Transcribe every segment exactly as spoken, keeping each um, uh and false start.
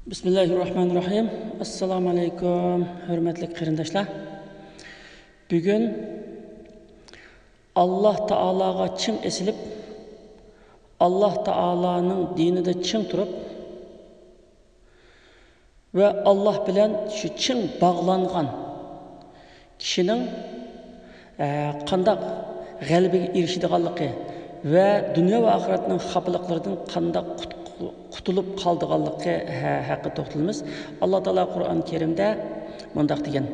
بىسمىللاھىررەھمانىررەھىم. ئەسسالامۇ ئەلەيكۇم، ھۆرمەتلىك قېرىنداشلار. بۈگۈن ئاللاھ تائالاغا چىڭ ئېسىلىپ، ئاللاھ تائالانىڭ دىنىدا چىڭ تۇرۇپ ۋە ئاللاھ بىلەن شۇ چىڭ باغلانغان كىشىنىڭ، ئە، قانداق غەلىبىگە ئېرىشىدىغانلىقى ۋە دۇنيا ۋە ئاخىرەتنىڭ خاپىلىقلىرىدىن قانداق قۇت-، قۇتۇلۇپ قالىدىغانلىقى ھە-، ھەققىدە توختىلىمىز. ئاللاھ تائالا قۇرئان كەرىمدە مۇنداق دېگەن: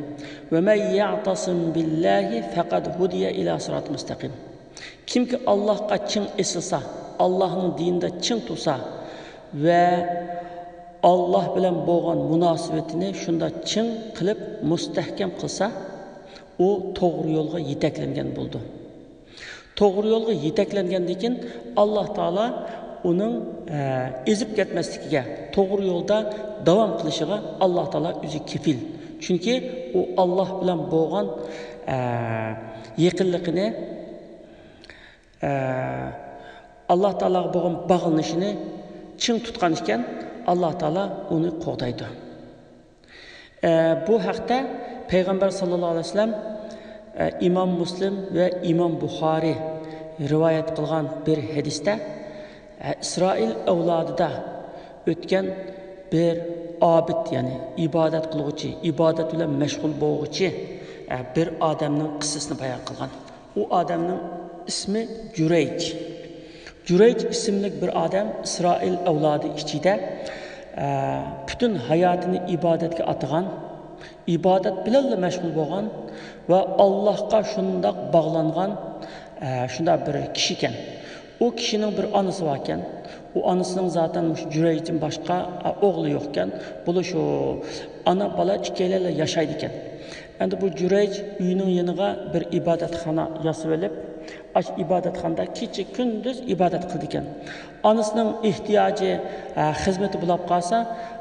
«وَمَن يَعْتَصِم بِاللَّهِ فَقَدْ هُدِيَ إِلَى صِرَاطٍ مۇستَقِيمٍ.» كىمكى ئاللاھقا چىڭ ئېسىلسا، ئاللاھنىڭ دىنىدا چىڭ تۇرسا ۋە ئاللاھ بىلەن بولغان مۇناسىۋىتىنى شۇنداق چىڭ قىلىپ مۇستەھكەم قىلسا، ئۇ توغرا يولغا يېتەكلەنگەن بولىدۇ. توغرا يولغا يېتەكلەنگەندىن كېيىن ئاللاھ تائالا ئۇنىڭ، ئە، ئېزىپ كەتمەسلىكىگە، توغرا يولدا داۋام قىلىشىغا ئاللاھ تائالا ئۆزى كېپىل. چۈنكى ئۇ ئاللاھ بىلەن بولغان، ئە، يېقىنلىقىنى، ئە، ئاللاھ تائالاغا بولغان باغلىنىشىنى چىڭ تۇتقان ئىكەن، ئاللاھ تائالا ئۇنى قوغدايدۇ. ئە، بۇ ھەقتە پەيغەمبەر ساللاللاھۇ ئەلەيھى ۋەسەللەم، ئە، ئىمام مۇسلىم ۋە ئىمام بۇخارى رىۋايەت قىلغان بىر ھەدىستە، ئە، ئىسرائىل ئەۋلادىدا ئۆتكەن بىر ئابىد، يەنى ئىبادەت قىلغۇچى، ئىبادەت بىلەن مەشغۇل بولغۇچى، ئە، بىر ئادەمنىڭ قىسسىسىنى بايان قىلغان. ئۇ ئادەمنىڭ ئىسمى جۈرەيج. جۈرەيج ئىسىملىك بىر ئادەم ئىسرائىل ئەۋلادى ئىچىدە، ئە، پۈتۈن ھاياتىنى ئىبادەتكە ئاتىغان، ئىبادەت بىلەنلا مەشغۇل بولغان ۋە ئاللاھقا شۇنداق باغلانغان، ئە، شۇنداق بىر كىشىكەن. ئۇ كىشىنىڭ بىر ئانىسى باركەن. ئۇ ئانىسىنىڭ زاتەن مۇشۇ جۈرەيجدىن باشقا، ئە، ئوغلى يوقكەن. بولۇش ئۇ ئانا بالا ئىككىيلەنلا ياشايدىكەن. ئەمدى بۇ جۈرەيج ئۆيىنىڭ يېنىغا بىر ئىبادەتخانا ياسىۋېلىپ، ئاشۇ ئىبادەتخانىدا كېچە-كۈندۈز ئىبادەت قىلىدىكەن. ئانىسىنىڭ ئېھتىياجى، ئە، خىزمىتى بولاپ قالسا،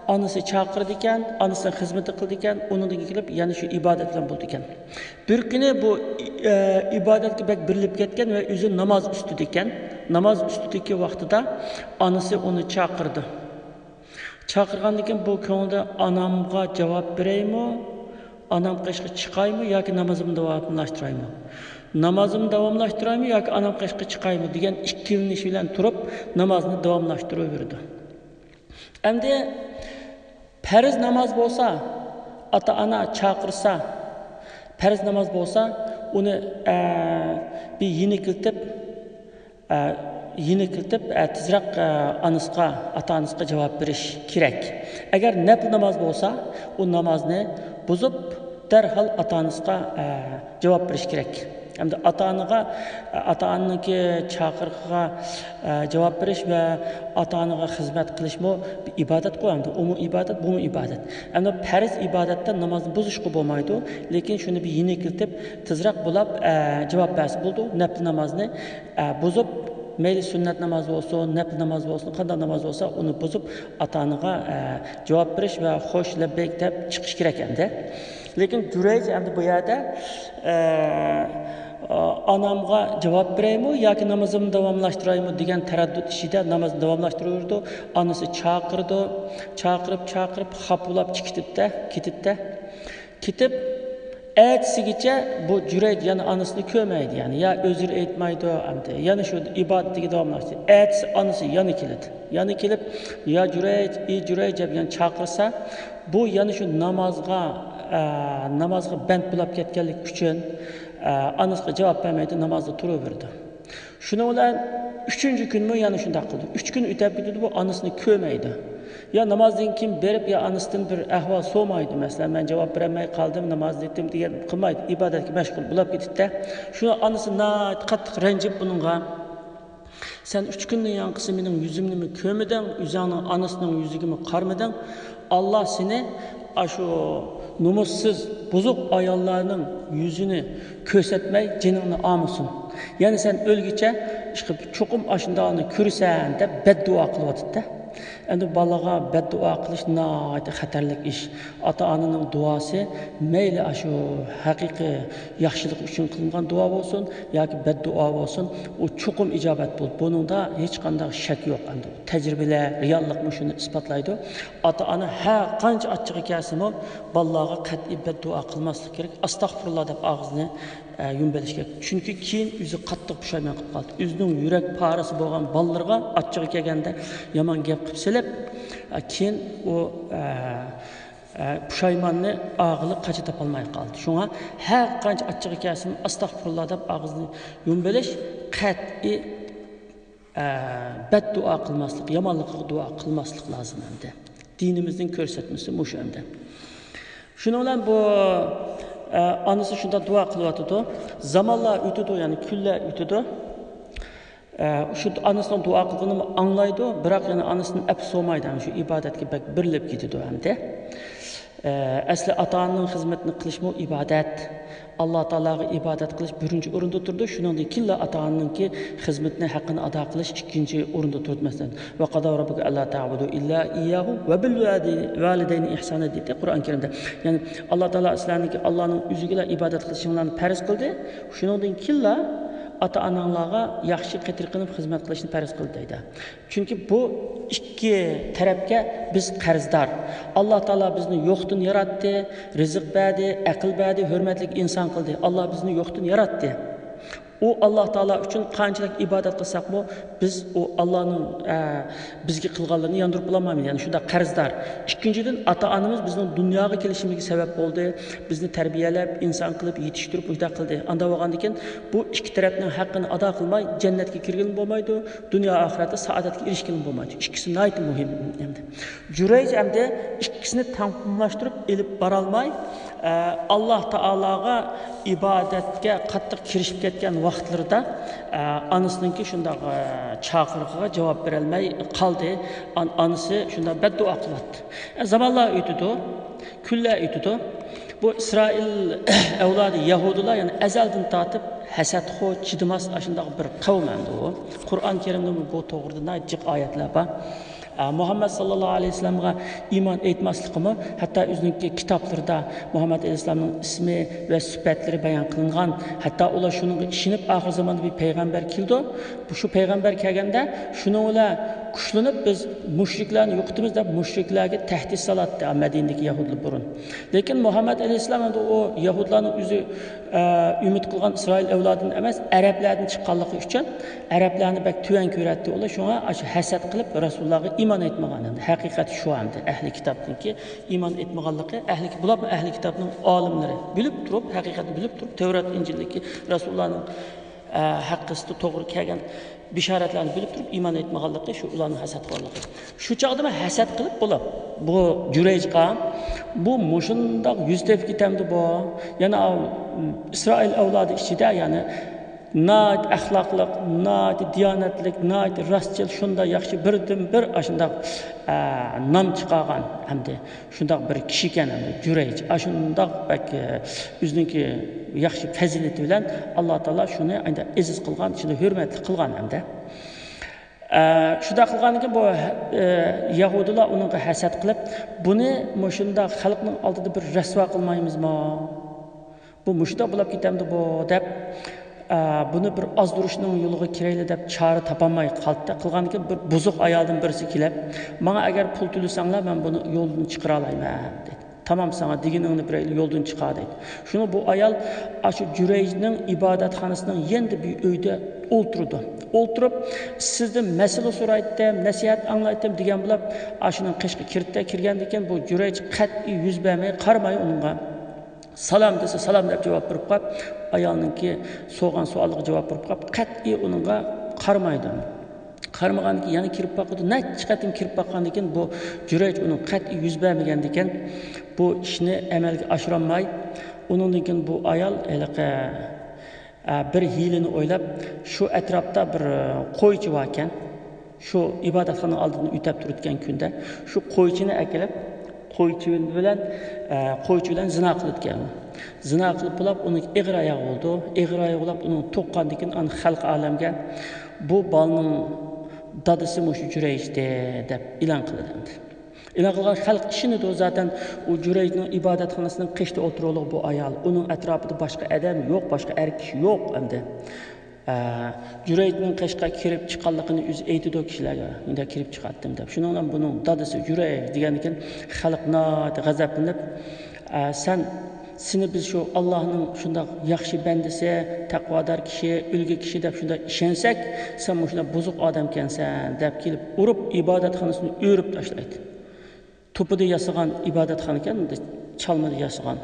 ئانىسى چاقىرىدىكەن، ئانىسىنىڭ خىزمىتى قىلىدىكەن، ئۇنىڭدىن كېيىن كېلىپ يەنە شۇ ئىبادەت بىلەن بولىدىكەن. بىر كۈنى بۇ، ئە، ئىبادەتكە بەك بېرىلىپ كەتكەن ۋە ئۆزى ناماز ئۈستىدىكەن. ناماز ئۈستىدىكى ۋاقتىدا ئانىسى ئۇنى چاقىرىدۇ. چاقىرغاندىن كېيىن بۇ كۆڭلىدە، ئانامغا جاۋاب بېرەيمۇ، ئانام قېشىغا چىقايمۇ ياكى نامازىمنى داۋاملاشتۇرايمۇ؟ نامازىمنى داۋاملاشتۇرايمۇ ياكى ئانام قېشىغا چىقايمۇ دېگەن ئىككىلىنىش بىلەن تۇرۇپ، نامازنى داۋاملاشتۇرۇۋېرىدۇ. ئەمدى پەرز ناماز بولسا، ئاتا-ئانا چاقىرسا، پەرز ناماز بولسا، ئۇنى، ئە، بىر يېنىكلىتىپ، ئە، يېنىكلىتىپ، ئە، تېزرەك، ئە، ئانىسىغا، ئاتا-ئانىسىغا جاۋاب بېرىش كېرەك. ئەگەر نەپلى ناماز بولسا، ئۇ نامازنى بۇزۇپ، دەرھال ئاتا-ئانىسىغا، ئە، جاۋاب بېرىش كېرەك. ئەمدى ئاتا-ئانىغا، ئاتا-ئانىنىڭكى چاقىرىقىغا، ئە، جاۋاب بېرىش ۋە ئاتا-ئانىغا خىزمەت قىلىشمۇ بىر ئىبادەتقۇ، ئەمدى ئۇمۇ ئىبادەت، بۇمۇ ئىبادەت. ئەمدى پەرز ئىبادەتتە نامازنى بۇزۇشقا بولمايدۇ، لېكىن شۇنى بىر يېنىكلىتىپ، تېزرەك بولاپ، ئە، جاۋاب بەرسە بولىدۇ. نەپلى نامازنى، ئە، بۇزۇپ، مەيلى سۈننەت ناماز بولسۇن، نەپلى ناماز بولسۇن، قانداق ناماز بولسا، ئۇنى بۇزۇپ، ئاتا-ئانىغا، ئە، جاۋاب بېرىش ۋە خوش، لەببەيك دەپ چىقىش كېرەك ئەمدى. لېكىن جۈرەيج ئەمدى بۇ يەردە، ئە، ئانامغا جاۋاب بېرەيمۇ ياكى نامىزىمنى داۋاملاشتۇرايمۇ دېگەن تەرەددۇت ئىچىدە نامىزىنى داۋاملاشتۇرۇۋېرىدۇ. ئانىسى چاقىرىدۇ، چاقىرىپ، چاقىرىپ، خاپا بولاپ چىقىدىدە، كېتىدىدە. كېتىپ، ئەتىسىگىچە بۇ جۈرەيج يەنە ئانىسىنى كۆرمەيدۇ، يەنى يا ئۆزرە ئېيتمايدۇ، ئەمدى يەنە شۇ ئىبادىتىگە داۋاملاشتى. ئەتىسى ئانىسى يەنە كېلىدۇ. يەنە كېلىپ، يا جۈرەيج، ئى جۈرەيج دەپ يەنە چاقىرسا، بۇ يەنە شۇ نامازغا، ئە، نامازغا بەند بولاپ كەتكەنلىكى ئۈچۈن، ئە، ئانىسىغا جاۋاب بەرمەيدۇ، نامازدا تۇرۇۋېرىدۇ. شۇنىڭ بىلەن ئۈچىنچى كۈنمۇ يەنە شۇنداق قىلدى. ئۈچ كۈن ئۆتۈپ كېتىدۇ، بۇ ئانىسىنى كۆرمەيدۇ. يا نامازدىن كېيىن بېرىپ، يا ئانىسىدىن بىر ئەھۋال سورىمايدۇ. مەسىلەن، مەن جاۋاب بېرەلمەي قالدىم، نامازنى ئېيتتىم دېگەن قىلمايدۇ. ئىبادەتكە مەشغۇل بولاپ كېتىدىدە. شۇڭا ئانىسى ناھايىتى قاتتىق رەنجىپ بۇنىڭغا. سەن ئۈچ كۈندىن ياڭقىسى مېنىڭ يۈزۈمنىمۇ كۆرمىدىڭ، ئۆزۈڭنىڭ ئانىسىنىڭ يۈزىگىمۇ قارىمىدىڭ. ئاللا سېنى ئاشۇ نومۇسسىز، بۇزۇق ئاياللارنىڭ يۈزىنى كۆرسەتمەي جېنىڭنى ئالمىسۇن. يەنە سەن ئۆلگۈچە ئىشقىلىپ چوقۇم ئاشۇنداقنى كۆرىسەن دەپ بەددۇئا قىلىۋاتىدىدە. ئەمدى بالىغا بەددۇئا قىلىش ناھايىتى خەتەرلىك ئىش. ئاتا-ئانىنىڭ دۇئاسى مەيلى ئاشۇ ھەقىقىي ياخشىلىق ئۈچۈن قىلىنغان دۇئا بولسۇن ياكى بەددۇئا بولسۇن، ئۇ چوقۇم ئىجابەت بولىدۇ. بۇنىڭدا ھېچقانداق شەك يوق. ئەمدى تەجرىبىلەر، رېئاللىق مۇشۇنى ئىسپاتلايدۇ. ئاتا-ئانا ھەر قانچە ئاچچىقى كەلسىمۇ، بالىلارغا قەتئىي بەددۇئا قىلماسلىق كېرەك. ئاستاغپۇرۇللا دەپ ئاغزىنى ئە، يۇمۇپ ئېلىش كېرەك. چۈنكى كېيىن ئۆزى قاتتىق پۇشايمان قىلىپ قالىدۇ. ئۆزىنىڭ يۈرەك پارىسى بولغان بالىلىرىغا ئاچچىقى كەلگەندە يامان گەپ قىلىپ سېلىپ، ئە، كېيىن ئۇ، ئە، ئە، پۇشايماننى ئاغىلى قاچا تاپالماي قالدى. شۇڭا ھەر قانچە ئاچچىقى كەلسىمۇ، ئاستاغپۇرۇللا دەپ ئاغزىنى يۇمۇپ ئېلىش، قەتئىي، ئە، بەددۇئا قىلماسلىق، يامانلىققا دۇئا قىلماسلىق لازىم ئەمدى. دىنىمىزنىڭ كۆرسەتمىسى مۇشۇ ئەمدى. شۇنىڭ بىلەن بۇ، ئە، ئانىسى شۇنداق دۇئا قىلىۋاتىدۇ. زامانلار ئۆتىدۇ، يەنى كۈنلەر ئۆتىدۇ. ئە، شۇ ئانىسىنىڭ دۇئا قىلغىنىنى ئاڭلايدۇ، بىراق يەنە ئانىسىدىن ئەپۇ سورىمايدۇ، ھەم شۇ ئىبادەتكە بەك بېرىلىپ كېتىدۇ ئەمدى. ئە، ئەسلى ئاتا-ئانىنىڭ خىزمىتىنى قىلىشمۇ ئىبادەت. ئاللا تائالاغا ئىبادەت قىلىش بىرىنچى ئورۇندا تۇرىدۇ. شۇنىڭدىن كېيىنلا ئاتا-ئانىنىڭكى خىزمىتىنى، ھەققىنى ئادا قىلىش ئىككىنچى ئورۇندا تۇرىدۇ. مەسىلەن، «ۋە قەزا رەببۇكە ئەللا تەبۇدۇ ئىللا ئىيياھۇ ۋە بىل ۋالىدەينى ئىھسانا» دېدى قۇرئان كەرىمدە. يەنى ئاللا تائالا سىلەرنىڭكى ئاللانىڭ ئۆزىگىلا ئىبادەت قىلىشىڭلارنى پەرز قىلدى. شۇنىڭدىن كېيىنلا ئاتا-ئاناڭلارغا ياخشى قېتىر قىلىپ خىزمەت قىلىشنى پەرز قىلدى دەيدۇ. چۈنكى بۇ ئىككى تەرەپكە بىز قەرزدار. ئاللا تائالا بىزنى يوقتىن ياراتتى، رىزىق بەردى، ئەقىل بەردى، ھۆرمەتلىك ئىنسان قىلدى. ئاللا بىزنى يوقتىن ياراتتى. ئۇ ئاللا تائالا ئۈچۈن قانچىلىك ئىبادەت قىلساقمۇ، بىز ئۇ ئاللانىڭ، ئە، بىزگە قىلغانلىرىنى ياندۇرۇپ بولالمايمىز. يەنى شۇنداق قەرزدار. ئىككىنچىدىن، ئاتا-ئانىمىز بىزنىڭ دۇنياغا كېلىشىمىزگە سەۋەب بولدى. بىزنى تەربىيەلەپ، ئىنسان قىلىپ يېتىشتۈرۈپ، مۇشۇنداق قىلدى. ئانداق بولغاندىكىن، بۇ ئىككى تەرەپنىڭ ھەققىنى ئادا قىلماي، جەننەتكە كىرگىلىمۇ بولمايدۇ، دۇنيا ئاخىرەتتە سائادەتكە ئېرىشكىلىمۇ بولمايدۇ. ئىككىسى ناھايىتى مۇھىم ئەمدى. جۇرەيج ئەمدى ئىككىسىنى تەڭپۇڭلاشتۇرۇپ ئېلىپ بارالماي، ئە، ئاللا تائالاغا ئىبادەتكە قاتتىق كىرىشىپ كەتكەن ۋاقىتلىرىدا، ئە، ئانىسىنىڭكى شۇنداق، ئە، چاقىرىقىغا جاۋاب بېرەلمەي قالدى. ئان-، ئانىسى شۇنداق بەددۇئا قىلاتتى. ئە، زامانلار ئۆتىدۇ، كۈنلەر ئۆتىدۇ. بۇ ئىسرائىل ئەۋلادى يەھۇدىيلار، يەنى ئەزەلدىن تارتىپ ھەسەتخور، چىدىماس، ئاشۇنداق بىر قەۋم ئەمدى ئۇ. قۇرئان كەرىمدە بۇ توغرىدا ناھايىتى جىق ئايەتلەر بار. ئە، مۇھەممەد ساللاللاھۇ ئەلەيھى ۋەسەللەمگە ئىمان ئېيتماسلىقىمۇ، ھەتتا ئۆزىنىڭكى كىتابلىرىدا مۇھەممەد ئەلەيھىسسالامنىڭ ئىسمى ۋە سۈپەتلىرى بايان قىلىنغان، ھەتتا ئۇلار شۇنىڭغا ئىشىنىپ، ئاخىر زاماندا بىر پەيغەمبەر كېلىدۇ، بۇ شۇ پەيغەمبەر كەلگەندە شۇنىڭ بىلەن كۈچلىنىپ، بىز مۇشرىكلارنى يوقىتىمىز دەپ، مۇشرىكلارغا تەھدىت سالاتتى مەدىنىدىكى يەھۇدىيلار بۇرۇن. لېكىن مۇھەممەد ئەلەيھىسسالام ئەمدى ئۇ يەھۇدىيلارنىڭ ئۆزى، ئە، ئۈمىد قىلغان ئىسرائىل ئەۋلادىدىن ئەمەس، ئەرەبلەردىن چىققانلىقى ئۈچۈن، ئەرەبلەرنى بەك تۆۋەن كۆرەتتى ئۇلار. شۇڭا ئاشۇ ھەسەت قىلىپ، رەسۇلۇللاھقا ئىمان ئېيتمىغان ئەمدى. ھەقىقەت شۇ ئەمدى. ئەھلى كىتابنىڭكى ئىمان ئېيتمىغانلىقى، ئەھلى، بۇلارمۇ ئەھلى كىتابنىڭ ئالىملىرى. بىلىپ تۇرۇپ، ھەقىقەتنى بىلىپ تۇرۇپ، تەۋرات، ئىنجىلدىكى رەسۇلۇللاھنىڭ، ئە، ھەققىسىدە توغرا كەلگەن بېشارەتلەرنى بىلىپ تۇرۇپ ئىمان ئېيتمىغانلىقى شۇ ئۇلارنىڭ ھەسەتخورلۇقى. شۇ چاغدىمۇ ھەسەت قىلىپ بولۇپ، بۇ جۇرەيجقا، بۇ مۇشۇنداق يۈز تېپىپ كېتەمدۇ بۇ؟ يەنە ئاۋ-، ئىسرائىل ئەۋلادى ئىچىدە، يەنى ناھايىتى ئەخلاقلىق، ناھايىتى دىيانەتلىك، ناھايىتى راستچىل، شۇنداق ياخشى، بىردىنبىر ئاشۇنداق، ئە، نام چىقارغان ئەمدى. شۇنداق بىر كىشىكەن ئەمدى جۇرەيج. ئاشۇنداق بەك، ئە، ئۆزىنىڭكى ياخشى پەزىلىتى بىلەن ئاللا تائالا شۇنى ئەمدى ئەزىز قىلغان، شۇنى ھۆرمەتلىك قىلغان ئەمدى. ئە، شۇنداق قىلغاندىن كېيىن بۇ، ئە، يەھۇدىيلار ئۇنىڭغا ھەسەت قىلىپ، «بۇنى مۇشۇنداق خەلقنىڭ ئالدىدا بىر رەسۋا قىلمايمىزمۇ؟ بۇ مۇشۇنداق بولاپ كېتەمدۇ بۇ؟» دەپ، ئە، بۇنى بىر ئازدۇرۇشنىڭ يولىغا كىرەيلى دەپ چارە تاپالماي قالدى. قىلغاندىن كېيىن بىر بۇزۇق ئايالدىن بىرسى كېلىپ، «ماڭا ئەگەر پۇل تۆلىسەڭلار، مەن بۇنى يولدىن چىقىرالايمەن» دېدى. «تامام، ساڭا دېگىنىڭنى بېرەيلى، يولدىن چىقار» دەيدۇ. شۇنى بۇ ئايال ئاشۇ جۇرەيجنىڭ ئىبادەتخانىسىنىڭ يېنىدا بىر ئۆيدە ئولتۇرىدۇ. ئولتۇرۇپ، «سىزدىن مەسىلە سورايتتىم، نەسىھەت ئاڭلايتتىم» دېگەن بولۇپ، ئاشۇنىڭ قېشىغا كىرىپتۇ. كىرگەندىن كېيىن بۇ جۇرەيج قەتئىي يۈز بەرمەي، قارىماي ئۇنىڭغا. «سالام» دېسە، «سالام» دەپ جاۋاب بېرىپ قاپ، ئايالنىڭكى سورىغان سوئالىغا جاۋاب بېرىپ قاپ، قەتئىي ئۇنىڭغا قارىمايدۇ. قارىمىغاندىن كېيىن يەنە كىرىپ باقىدۇ. نەچچە قېتىم كىرىپ باققاندىن كېيىن بۇ جۈرەيج ئۇنىڭ قەتئىي يۈز بەرمىگەندىكىن، بۇ ئىشنى ئەمەلگە ئاشۇرالماي، ئۇنىڭدىن كېيىن بۇ ئايال ھېلىقى، ئە، بىر ھىيلىنى ئويلاپ، شۇ ئەتراپتا بىر، ئە، قويچى باركەن. شۇ ئىبادەتخانا ئالدىدىن ئۆتەپ تۇرىدىكەن كۈندە، شۇ قويچىنى ئەكېلىپ، قويچى بىلەن، ئە، قويچى بىلەن زىنا قىلىدىكەن. زىنا قىلىپ بولاپ، ئۇنى ئېغىر ئاياغ بولىدۇ. ئېغىر ئاياغ بولاپ، ئۇنى تۇغقاندىن كېيىن، ئانا خەلق ئالەمگە بۇ بالىنىڭ دادىسى مۇشۇ جۈرەيج دەپ ئېلان قىلىدۇ ئەمدى. ئېلان قىلغان خەلق ئىشىنىدۇ زاتەن، ئۇ جۈرەيجنىڭ ئىبادەتخانىسىنىڭ قېشىدا ئولتۇرۇۋالغان بۇ ئايال، ئۇنىڭ ئەتراپىدا باشقا ئادەم يوق، باشقا ئەر كىشى يوق ئەمدى. ئە، جۈرەيجنىڭ قېشىغا كىرىپ چىققانلىقىنى ئۆزى ئېيتىدۇ كىشىلەرگە، مۇنداق كىرىپ چىقاتتىم دەپ. شۇنىڭ بىلەن بۇنىڭ دادىسى جۈرەيج دېگەندىكىن خەلق ناھايىتى غەزەپلىنىپ، ئە، سەن، سېنى بىز شۇ ئاللاھنىڭ شۇنداق ياخشى بەندىسى، تەقۋادار كىشى، ئۈلگە كىشى دەپ شۇنداق ئىشەنسەك، سەن مۇشۇنداق بۇزۇق ئادەمكەنسەن دەپ كېلىپ ئۇرۇپ، ئىبادەتخانىسىنى ئۆرۈپ تاشلايدۇ. توپىدا ياسىغان ئىبادەتخانىكەن، چالمىدا ياسىغان.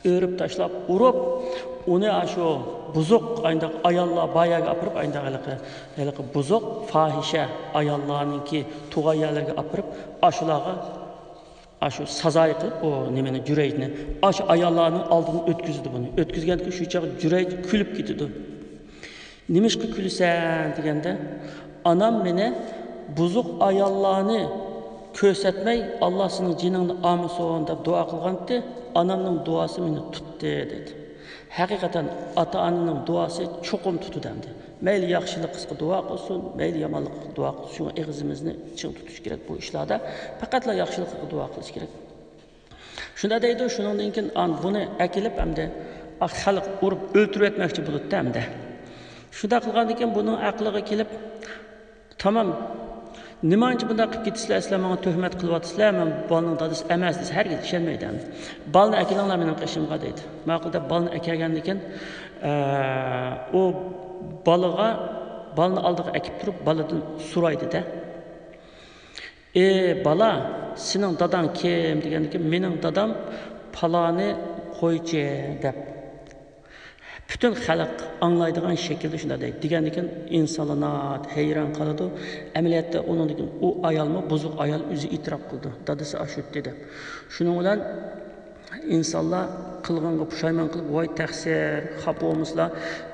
ئۆرۈپ تاشلاپ، ئۇرۇپ، ئۇنى ئاشۇ بۇزۇق ئاينداق ئاياللار بار يەرگە ئاپىرىپ، ئاينداق ھېلىقى، ھېلىقى بۇزۇق، پاھىشە ئاياللارنىڭكى تۇغان يەرلىرىگە ئاپىرىپ، ئاشۇلارغا ئاشۇ سازايى قىلىپ، ئۇ نېمىنى، جۈرەيجنى ئاشۇ ئاياللارنىڭ ئالدىدىن ئۆتكۈزىدۇ بۇنى. ئۆتكۈزگەندىكىن شۇ چاغ جۈرەيج كۈلۈپ كېتىدۇ. نېمىشقا كۈلىسەن دېگەندە، ئانام مېنى بۇزۇق ئاياللارنى كۆرسەتمەي، ئاللا سېنىڭ جېنىڭنى ئالمىسۇن دەپ دۇئا قىلغانتى، ئانامنىڭ دۇئاسى مېنى تۇتتى دېدى. ھەقىقەتەن ئاتا-ئانىنىڭ دۇئاسى چوقۇم تۇتىدۇ ئەمدى. مەيلى ياخشىلىققا دۇئا قىلسۇن، مەيلى يامانلىققا دۇئا قىلسۇن، شۇڭا ئېغىزىمىزنى چىڭ تۇتۇش كېرەك بۇ ئىشلاردا. پەقەتلا ياخشىلىققا دۇئا قىلىش كېرەك. شۇنداق دەيدۇ، شۇنىڭدىن كېيىن ئان-، بۇنى ئەكېلىپ ئەمدى خەلق ئۇرۇپ ئۆلتۈرۈۋەتمەكچى بولۇپتۇ ئەمدى. شۇنداق قىلغاندىن كېيىن بۇنىڭ ئەقلىگە كېلىپ، تامام، نېمانچە بۇنداق قىلىپ كېتىسىلەر، سىلەر ماڭا تۆھمەت قىلىۋاتىسىلەر، مەن بالىنىڭ دادىسى ئەمەس دېسە، ھەرگىز ئىشەنمەيدۇ ئەمدى. بالىنى ئەكېلىڭلار مېنىڭ قېشىمغا دەيدۇ. ماقۇل دەپ بالىنى ئەكەلگەندىن كېيىن، ئە، ئۇ بالىغا، بالىنى ئالدىغا ئەكىپ تۇرۇپ، بالىدىن سورايدۇ-دە. ئى بالا، سېنىڭ داداڭ كىم دېگەندىكىن، مېنىڭ دادام پالانى قويچى دەپ. پۈتۈن خەلق ئاڭلايدىغان شەكىلدە شۇنداق دەيدۇ. دېگەندىكىن ئىنسانلار ناھايىتى ھەيران قالىدۇ. ئەمەلىيەتتە ئۇنىڭدىن كېيىن ئۇ ئايالمۇ، بۇزۇق ئايال ئۆزى ئېتىراپ قىلىدۇ. دادىسى ئاشۇتتى دەپ. شۇنىڭ بىلەن ئىنسانلار قىلغانغا پۇشايمان قىلىپ، ۋاي تەقسىر، خاپا بولمىسىلا،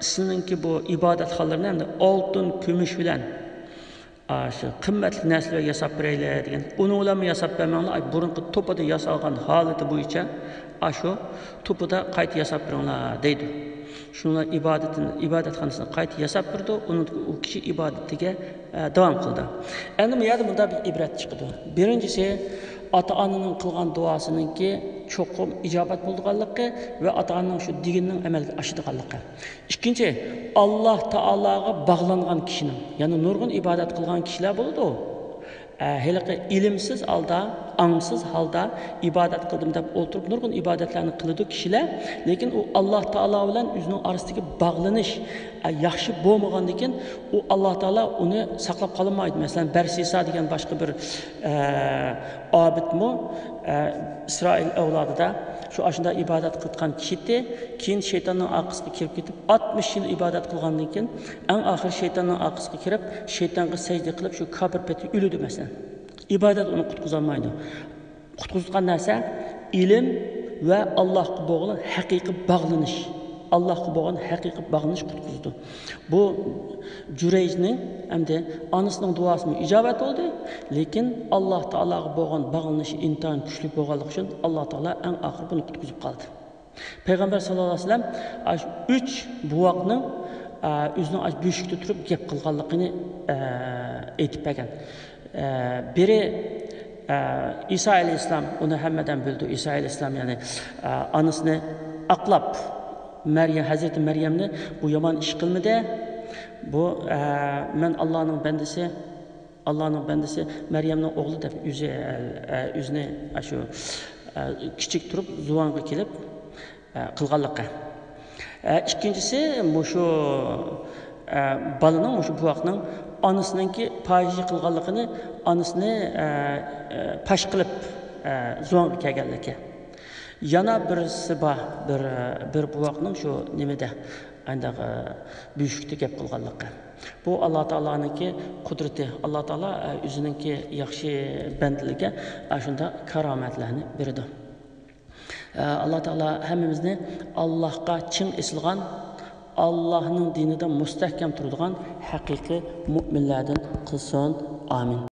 سىلىنىڭكى بۇ ئىبادەتخانىلىرىنى ئەمدى ئالتۇن، كۈمۈش بىلەن ئاشۇ قىممەتلىك نەرسىلەر ياساپ بېرەيلى دېگەن. ئۇنىڭ بىلەنمۇ ياساپ بەرمەڭلار، ئاي، بۇرۇنقى توپىدا ياسالغان ھالىتى بويىچە ئاشۇ توپىدا قايتا ياساپ بېرىڭلار دەيدۇ. شۇنىڭ بىلەن ئىبادىتىنى، ئىبادەتخانىسىنى قايتا ياساپ بېرىدۇ. ئۇنىڭدىن كېيىن ئۇ كىشى ئىبادىتىگە، ئە، داۋام قىلىدۇ. ئەمدى بۇ يەردە مۇنداق بىر ئىبرەت چىقىدۇ. بىرىنچىسى، ئاتا-ئانىنىڭ قىلغان دۇئاسىنىڭكى چوقۇم ئىجابەت بولىدىغانلىقى ۋە ئاتا-ئانىنىڭ شۇ دېگىنىنىڭ ئەمەلگە ئاشىدىغانلىقى. ئىككىنچى، ئاللا تائالاغا باغلانغان كىشىنىڭ، يەنى نۇرغۇن ئىبادەت قىلغان كىشىلەر بولىدۇ. ئە، ھېلىقى ئىلىمسىز ھالدا، ئاڭسىز ھالدا ئىبادەت قىلدىم دەپ ئولتۇرۇپ نۇرغۇن ئىبادەتلەرنى قىلىدۇ كىشىلەر. لېكىن ئۇ ئاللا تائالا بىلەن ئۆزىنىڭ ئارىسىدىكى باغلىنىش، ئە، ياخشى بولمىغاندىكىن ئۇ ئاللا تائالا ئۇنى ساقلاپ قالمايدۇ. مەسىلەن، بەرسىسا دېگەن باشقا بىر، ئە، ئابىدمۇ، ئە، ئىسرائىل ئەۋلادىدا شۇ ئاشۇنداق ئىبادەت قىلىدىغان كىشى ئىدى. كېيىن شەيتاننىڭ ئارقىسىغا كىرىپ كېتىپ، ئاتمىش يىل ئىبادەت قىلغاندىن كېيىن، ئەڭ ئاخىرى شەيتاننىڭ ئارقىسىغا كىرىپ، شەيتانغا سەجدە قىلىپ، شۇ كاپىر پېتى ئۆلىدۇ، مەسىلەن. ئىبادەت ئۇنى قۇتقۇزالمايدۇ. قۇتقۇزىدىغان نەرسە ئىلىم ۋە ئاللاھقا بولغان ھەقىقىي باغلىنىش. ئاللاھقا بولغان ھەقىقىي باغلىنىش قۇتقۇزىدۇ. بۇ جۈرەيجنى ئەمدى ئانىسىنىڭ دۇئاسىمۇ ئىجابەت بولدى، لېكىن ئاللاھ تائالاغا بولغان باغلىنىشى ئىنتايىن كۈچلۈك بولغانلىقى ئۈچۈن ئاللاھ تائالا ئەڭ ئاخىرى بۇنى قۇتقۇزۇپ قالدى. پەيغەمبەر ساللاللاھۇ ئەلەيھى ۋەسەللەم ئاشۇ ئۈچ بوۋاقنىڭ، ئە، ئۆزىنىڭ ئاشۇ بۆشۈكتە تۇرۇپ گەپ قىلغانلىقىنى، ئە، ئېيتىپ بەرگەن. ئە، بىرى، ئە، ئىسا ئەلەيھىسسالام، ئۇنى ھەممە ئادەم بىلىدۇ. ئىسا ئەلەيھىسسالام، يەنى، ئە، ئانىسىنى ئاقلاپ، مەريەم، ھەزرىتى مەريەمنى بۇ يامان ئىش قىلمىدى. بۇ، ئە، مەن ئاللانىڭ بەندىسى، ئاللانىڭ بەندىسى مەريەمنىڭ ئوغلى دەپ ئۆزى، ئە، ئۆزىنى ئاشۇ، ئە، كىچىك تۇرۇپ زۇۋانغا كېلىپ، ئە، قىلغانلىقى. ئە، ئىككىنچىسى، مۇشۇ، ئە، بالىنىڭ، مۇشۇ بوۋاقنىڭ ئانىسىنىڭكى پاھىشە قىلغانلىقىنى، ئانىسىنى، ئە، ئە، پاش قىلىپ، ئە، زۇۋانغا كەلگەنلىكى. يەنە بىرسى بار، بىر، بىر بوۋاقنىڭ شۇ نېمىدە، ئانداق، ئە، بۆشۈكتە گەپ قىلغانلىقى. بۇ ئاللا تائالانىڭكى قۇدرىتى. ئاللا تائالا، ئە، ئۆزىنىڭكى ياخشى بەندىلىرىگە ئاشۇنداق كارامەتلەرنى بېرىدۇ. ئە، ئاللا تائالا ھەممىمىزنى ئاللاھقا چىڭ ئېسىلغان، ئاللاھنىڭ دىنىدا مۇستەھكەم تۇرىدىغان ھەقىقىي مۇئمىنلەردىن قىلسۇن. ئامىن.